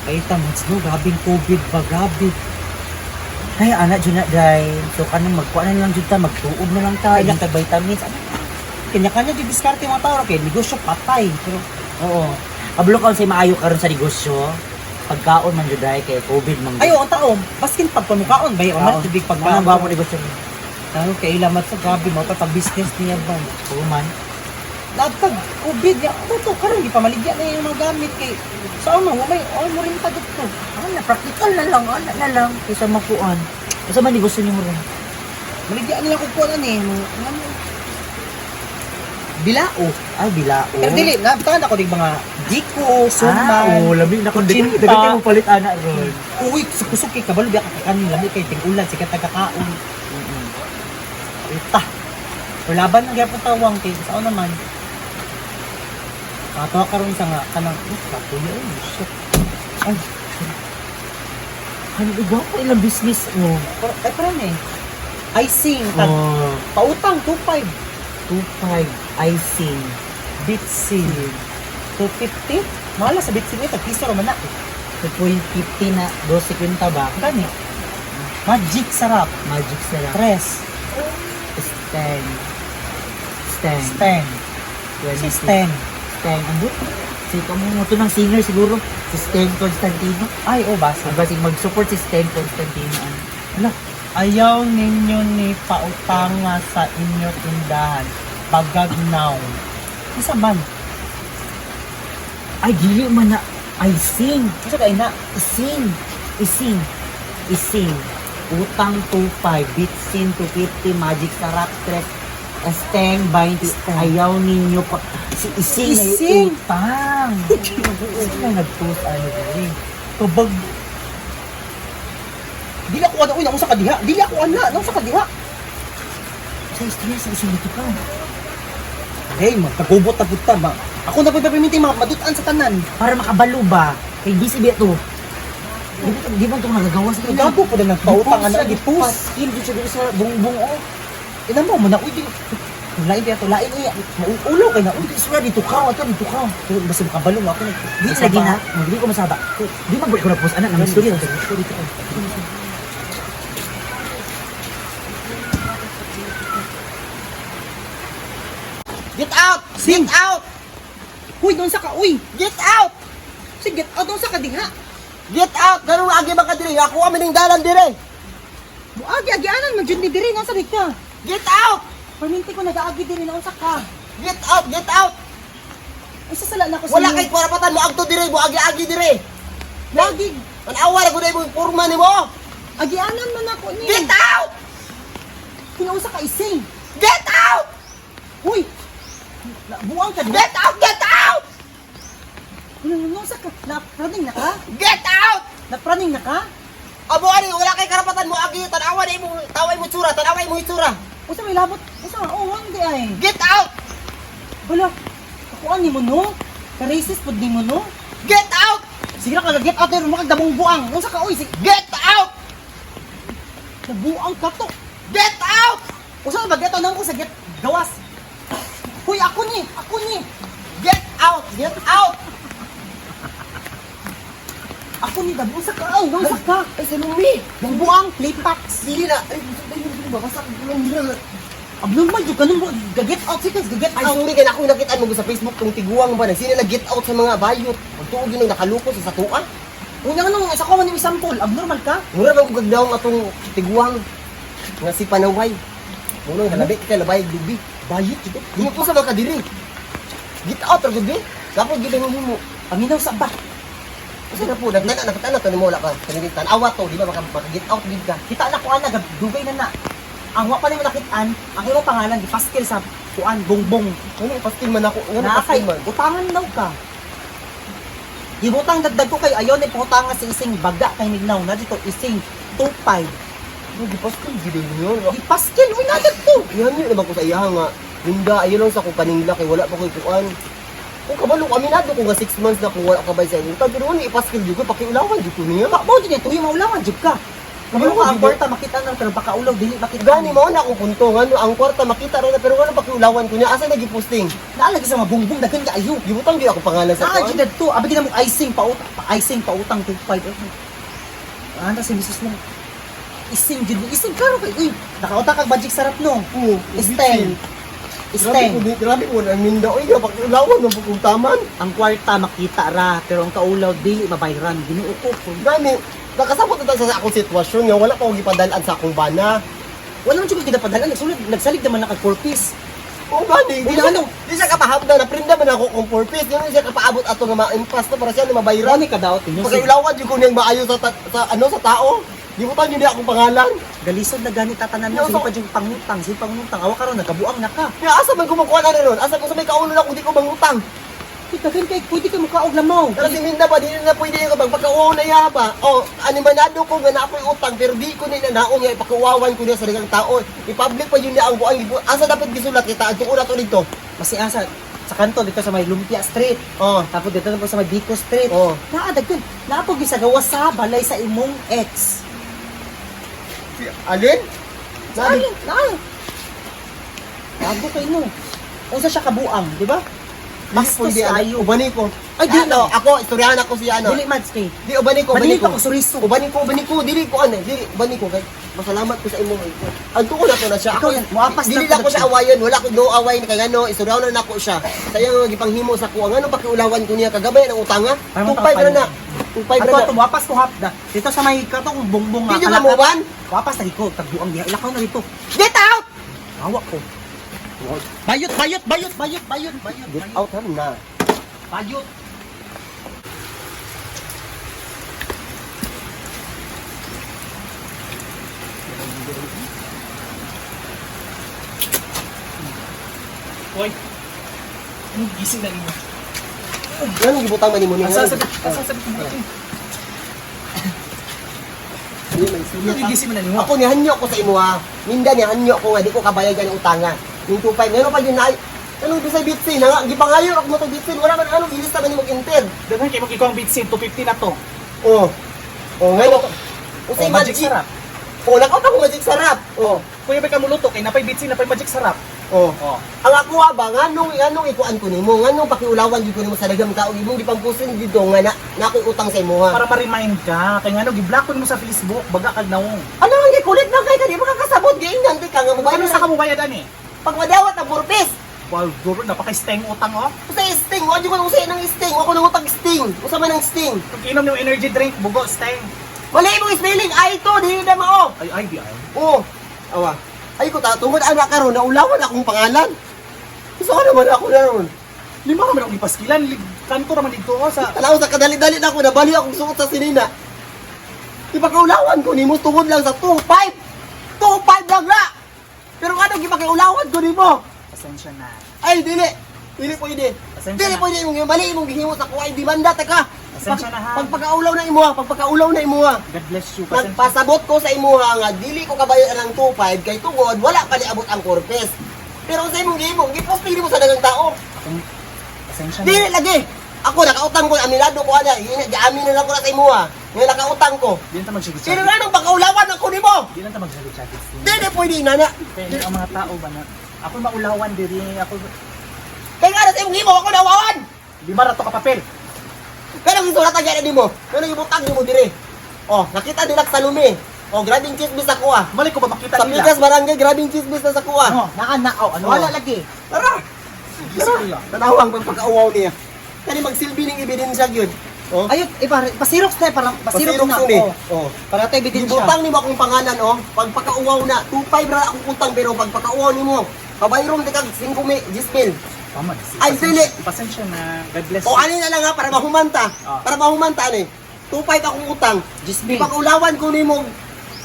Kay ta, no, grabing COVID ba, grabe. Ay, ana jud na day. So kanang magkuan na lang jud ta, magtuob na lang ta, Kaya- ilang tag vitamins. Ano? Kanya-kanya di diskarte mga tao kay negosyo patay. Pero Oo. Kabalo ka unsay maayo karon sa negosyo. Pagkaon man jud day kay COVID man. ayo ang tao, baskin pagpamukaon ba man tubig pagkaon. pagkaon. Ano ba mo negosyo mo? Tao kay ilamat sa grabe mo pa pag business niya ba. Oo man. Lahat COVID niya, to karon di pa maligya na yung mga gamit kay sa ano, may all mo rin tagod to. Ana, practical na lang, ana na lang kaysa makuan. Unsa man negosyo nimo ron? Maligya nila kung kuan ani, mga ano. Bilao. Ay, bilao. Pero dili, nabitangan ako dig mga diko, suman. Ah, oh, labi na kung Kutsinta. daghan mo palit ana ron. Uy, sa kusog kay kabalo biya ka kanin lami kay ting-ulan sikat tagakaon. Ita. Pero laban ang gyapon tawang kay sao naman. Katawa karon sa nga kanang katuyo ay shit. Ay, sorry. Ano, gwapo ilang business mo. Pero ay parang eh. Icing tag Oh, pautang 25. 2.5 icing. Bitsin 250. Mahal na sa bitsin eh, tag piso ra man na. 2.50 na 2.50 ba? Gani. Magic sarap. Magic sarap. Tres. Steng. Steng. Steng. Si 20. Steng. Steng. Ang but. Si kamo mo to ng singer siguro. Si Steng Constantino. Ay, oh, basa. Ang basig mag-support si Steng Constantino. Ano? Hala, ayaw ninyo ni pautanga sa inyo tindahan. Bagag now. Isa man. Ay, dili man na icing. Isa kay na. Ising. Ising. Ising. Utang 2.5, Bitsin 250, Magic Sarap, Stress, Steng, 20. Steng. Ayaw ninyo pa. Si Ising, na Ising. yung utang. Ising na nag-post ano dili. Kabag. Dili ako ana, uy, naunsa ka diha. Dili ako ana, naunsa ka diha. Sa istorya, sa ising dito ka. Hey, magkagubot na pud ta ma. Ako na pud papiminti mga madutan sa tanan. Para makabalo ba? Kay busy ba ito? Di ba ito nagagawa sa kanya? Gago po na nagpautang ana, gipost. Paskin dito siya dito sa bungbong oh. Ina mo man na, uy, di. Lain kaya to, lain uy. Mauulaw kay na, uy. Uy, istorya dito ka, ato dito ka. Pero basta makabalo nga ako. Di lagi na, hindi ko masaba. Di man ko na post anak ng istorya. Dito ka. Get out! Sing! Get out! Uy, doon sa ka, uy! Get out! Sige, get out doon sa ka diha. Get out! Ganun agi ba ka dire? Ako kami ning dalan dire. Muagi agianan man jud ni diri nasa ni ka. Get out! Perminti ko nagaagi diri naunsa ka. Get out! Get out! Usa sala na ko sa Wala inyo. kay karapatan mo agto dire, mo agi-agi dire. Lagi Tanawa ra gud mo porma nimo. agianan man ako ni. Get out! Kinaunsa ka ising. Get out! Uy! Buang ka diha. Get out! Get out! Naunsa ka? Napraning na ka? Get out! Napraning na ka? Amo ani wala kay karapatan mo agi tanawa na imo taway mo tsura, tanawa mo itsura. Usa may labot. Usa oh wang di ay. Get out! Wala. Ako ani mo no? Ka-racist pud nimo no? Get out! Sige ra ka get out pero makagdabong buang. Unsa ka oy? Sige, Get out! nabuang ka to. Get out! Usa ba get out nang ko sa get gawas. Huy, ako ni, ako ni. Get out! Get out! Ako ni dabo sa ka. Ay, unsa ka? Ay, salumi! Yung buang playpacks. Dili na. Ay, ay, ay, babasa ko lang dira. Abnormal jud kanang get out sige, get Ay, out. sorry kay na ako nakitaan mo sa Facebook tong tiguang ba sino na get out sa mga bayot. Pagtuog yun ang nakaluko sa satuan. Una nga nung sa ko man yung sample, abnormal ka? Mura bang kog gagdaong atong tiguang nga si Panaway. Muna nga labi kay labay lubi. Bayot jud. Di ko sa mga kadiri. Get out ra gud be. Dapat gid ang himo. Paminaw sa ba? Usa na po nagtana nakatana to nimo wala ka. Kanang tan-awa to, di ba maka get out gid ka. Kita na ko ana dugay na na. Ang wa pa nimo nakitaan, ang imong pangalan gipaskil sa kuan bongbong. Ano pastil man ako, ngano Na kay pastil man. utangan daw ka. Gibutang dagdag ko kay ayon ni putanga si ising baga kay mignaw na dito ising 25. Ano gipastil gid niyo. Gipaskil uy na dito. Yan yun naman ko sa iya nga. Linda, ayaw lang sa kong paningla kay wala pa ko'y kuan. Kung kabalo ko, aminado ko nga 6 months na kung wala ka ba sa utang. Pero ano, ipaskil jud ko, pakiulawan jud ko niya. Ba mo jud tuyo maulawan jud ka. Kabalo ka ang kwarta makita na pero baka ulaw dili makita. Gani mo na akong punto ngano ang kwarta makita ra na pero ngano pakiulawan ko niya asa nagiposting? Naalagi sa mga bungbong daghan kaayo. Gibutang gyud ako pangalan sa Naa kuan. jud to, abi gina mo icing pautang, pa icing pautang 25. Ah, ta si Mrs. Long. Ising jud, ising klaro kay uy, nakautang kag magic sarap no. Oo, Isteng. Grabe Isteng. ko, grabe ko ang minda oy, pakiulawan mo kung taman. Ang kwarta makita ra pero ang kaulaw dili mabayran. Ginoo ko. Gani, nakasabot na ta sa akong sitwasyon nga wala pa akong gipadalan sa akong bana. Wala man jud ko ginapadala, nagsulod, nagsalig naman na kag 4 piece. Oo gani, di Una, siya, ano? di siya kapahapda na prinda man ako kung 4 piece, di siya kapaabot ato nga ma-impas na para siya na mabayran. Ironi ka daw tinyo. Pakiulawan jud ko niyang maayo sa ano sa tao. Gibutang yun niya akong pangalan. Galisod na gani tatanan mo, Yo, sige pa jud pangutang, sige pangutang. Awa karon nagkabuang na ka. Nga asa man kumukuha na ron? Asa ko sa may kaulo na kung di ko mangutang. Uy, daghan kay pwede ka mukaog lamaw. Pero si Minda ba, di na pwede yung pagpakauwaw na iya ba? O, animanado ko nga na ako'y utang, pero di ko na naong nga ipakauwawan ko niya sa daghang tao. I-public pa yun niya ang buang. Asa dapat gisulat kita? Adto ko na to dito. Masiasa sa kanto dito sa may Lumpia Street. Oh, Tapos dito na po sa may Bico Street. oh. Naa daghan. Naa po sa gawas sa balay sa imong ex. Si Alin? Naa Sabi, naa. Bago kay no. Unsa siya kabuang, di ba? Bastos kayo. Ubani ko. Ay, di Ano, ako, istoryahan ako siya, ano. Dili man stay. Di, ubani ko, ubani Manili ko. pa ko suriso. Ubani ko, ubani ko, dili ko, ano, dili, ubani ko, kay, masalamat ko sa imo. Anto ko na to na siya. Ikaw yan, muapas dili na lang to ko na siya siya. awayon, wala ko no away kay ano, istoryahan na nako siya. Sayang ang gipanghimo sa ko, ang ano pakiulawan ko niya kagabay ang utanga. Parang 2.5 na na. 2.5 Ato na na. ato wapas ko hapda. Dito sa may katong bongbong Di ka muban? Wapas lagi ko tagbuang diha. Ilakaw na dito. Get out! Awa ko. Bayot, bayot, bayot, bayot, bayot, bayot. Get out ha na. Bayot. Hoy. Anong gising na nimo? Ngano gibutang man nimo niya? Asa sabi, asa sabi ko mo. Di, may sulat, Anong ha? gising na nimo? Ako ni hanyo ko sa imo ha. Minda ni hanyo ko nga di ko kabayad ang utanga. Yung 2.5 ngano pa yun na ano bisay bitsin na nga gipangayon ako mo to bitsin wala man ano ilista man nimo enter. Daghan kay mo ikaw ang bitsin 250 na to. Oh. Oh, ngano. Usay Oh, magic magic. sarap. Oh, nakaw ko magic sarap. Oh. Kuya ba kamuluto kay napay bitsin napay magic sarap. Oh. Oh. Ang ako ba nganong nganong ikuan ko nimo, nganong pakiulawan gyud ko nimo sa daghang tao imong gipangpusin dito nga na na ako'y utang sa imo ha. Para ma-remind ka kay ngano gi-block ko nimo sa Facebook baga kag naong. Ano ang gikulit na kay ka di ba kakasabot giingnan di ka nga Ano mobayad sa kamubayad ani? pag madawat ang burpes. Wow, duro napaka-steng utang oh. Usay sting, wa jud ko usay ng sting, wa ko nangutang sting. Usa man ang sting. Kung inom nimo energy drink, bugo steng. Mali imong spelling ay to dili na mao. Ay ay di ay. Oh. Awa. Ay ko ta tungod ana karon naulawan akong pangalan. Gusto ko naman ako na ron. Lima ka man akong ipaskilan, kanto ra man dito oh, sa Tanaw sa kadali-dali na ako nabali akong suot sa sinina. Ipakaulawan ko nimo tungod lang sa 2.5. 2.5 lang na. Pero ano gipakiulawan ko nimo? Pasensya na. Ay dili. Dili pwede. Pasensya Dili na. pwede imong mali imong gihimo sa kuha demanda ta ka. Pasensya na, ha? Pagpakaulaw na imo ha, pagpakaulaw na imo ha. God bless you. Pasensya. Nagpasabot ko sa imuha nga dili ko kabayan ang 2.5 kay tungod wala pa niabot ang corpus. Pero sa imong gihimo, gipost mo sa daghang tao. Pasensya na. Dili lagi. Ako nakautang ko, aminado ko ana, giamin na lang ko na sa imuha. Nga nakautang ko. Di lang ta magsagit-sagit. Sino na nang pakaulawan ako nimo? Di lang ta magsagit-sagit. Dili pwede nana. Kaya ang mga tao ba na ako maulawan diri, ako Kay nga na sa imong himo ako nawawan. lima ra to ka papel. Pero gisulat ang gana nimo. Pero gibutang nimo dire. Oh, nakita nila sa lumi. Oh, grabing chismis ako ah. Mali ko ba makita Sa nila? Pikas Barangay, grabing chismis na sa kuha. No. Naa na oh, ano Oh. wala lagi. Tara! Gising ko ya. Tanawang pagpakauwaw niya. Kani magsilbi ning ebidensya gyud. Oh. Ayot, eh, para pasirox na parang pasirox Pasirox na. yun eh. Oh. Oh. Para tayo ebidensya. Gibutang nimo akong pangalan oh. Pagpakauwaw na, 2.5 ra akong utang pero pagpakauwaw nimo, kabayron di kag 5 mil, 10 mil. Tama. Ay, dili. Pasensya na. God bless O you. ani na lang ha para mahumanta. Ah. Para mahumanta ani. 2.5 akong utang. 10 mil. Ipakaulawan ko nimo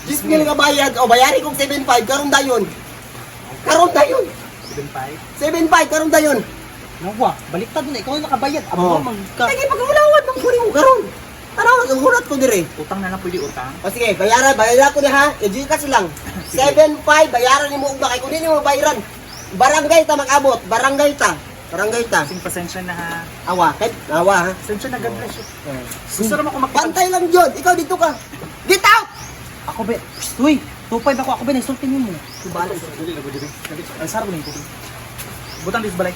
10 mil nga bayad o bayari kong 7.5 karon dayon. Karon dayon. 7.5. 7.5 karon dayon. Nawa, baliktad na ikaw ang nakabayad. Oh. Amo magka. Kaya pagkaulawan man ko nimo karon. Tanaw ang hurat ko dire. Utang na lang pwede utang. O sige, bayaran, bayaran ko na ha. I-Gcash lang. Sige. 7.5, bayaran nimo ugma kay kunin nimo bayaran. Barangay ta mag-abot, barangay ta. Barangay ta. Kasing pasensya na ha. Awa, kay awa ha. Pasensya na, God bless you. Gusto naman ko makipag... Bantay lang jud. Ikaw dito ka. Get out. Ako ba, psst, uy, 2.5 ako, ako ba, nagsulti mo. Bala sa dili na dili. Ay sarap ni tubig. Butang dis balay.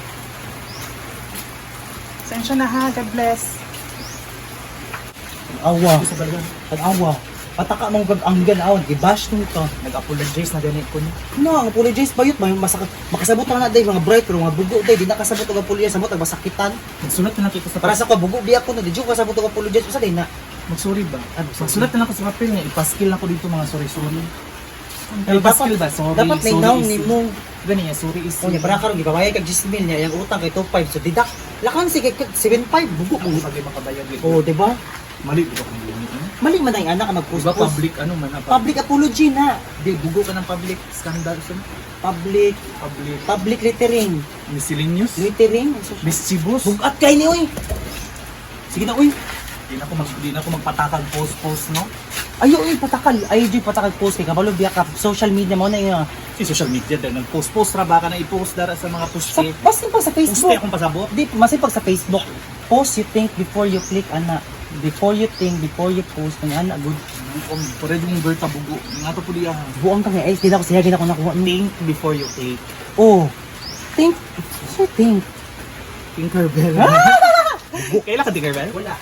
Sensya na ha, God bless. Awa, Sa balay. awa. Pataka mong gag anggan awan, gibash nung ka. Nag-apologize na gani ko ni. No, ang apologize bayot may masakit. Makasabot na na day mga bright pero mga bugo day di nakasabot og apologize samot ang masakitan. Magsulat na lang kay ko sa Para sa ko bugo biya ko no, di jud kasabot og apologize usa day na. Magsuri ba? Ah, magsuri. Magsulat na lang ko sa papel nga ipaskil na ko dito mga sorry sorry. Pero Ipaskil ba? Sorry. Dapat may sorry naong is- nimo. Gani nga sorry is. Unya para karon gibabayad kag 10 mil niya yang utang kay 25 so deduct. Lakan sige kag 75 bugo mo. Ako pag makabayad. Oh, di ba? Mali ba kung gani? Mali man ang anak ka mag-post. Diba public ano man ah, Public apology na. Di bugo ka ng public scandal sa Public public public littering. miscellaneous. Littering. Mischievous. Bugat kay ni oy. Sige na oy. Di na ako magpatakag post post no. Ayo oy patakal. Ayo jud patakal post kay kabalo biya ka social media mo na iyo. Si social media dahil nag-post post ra ba ka na i-post dara sa mga post Sa basin pa sa Post Facebook. akong pasabot. Di masin pag sa Facebook. Post you think before you click ana. Before you think, before you post, ng ana good. Pwede mong Berta bugo. Nga to po diya. Buang ka nga eh, di na ako siya, di na ako nakuha. Think before you take. Oh. Think. So think. Tinkerbell. Kailan ka Tinkerbell? Wala.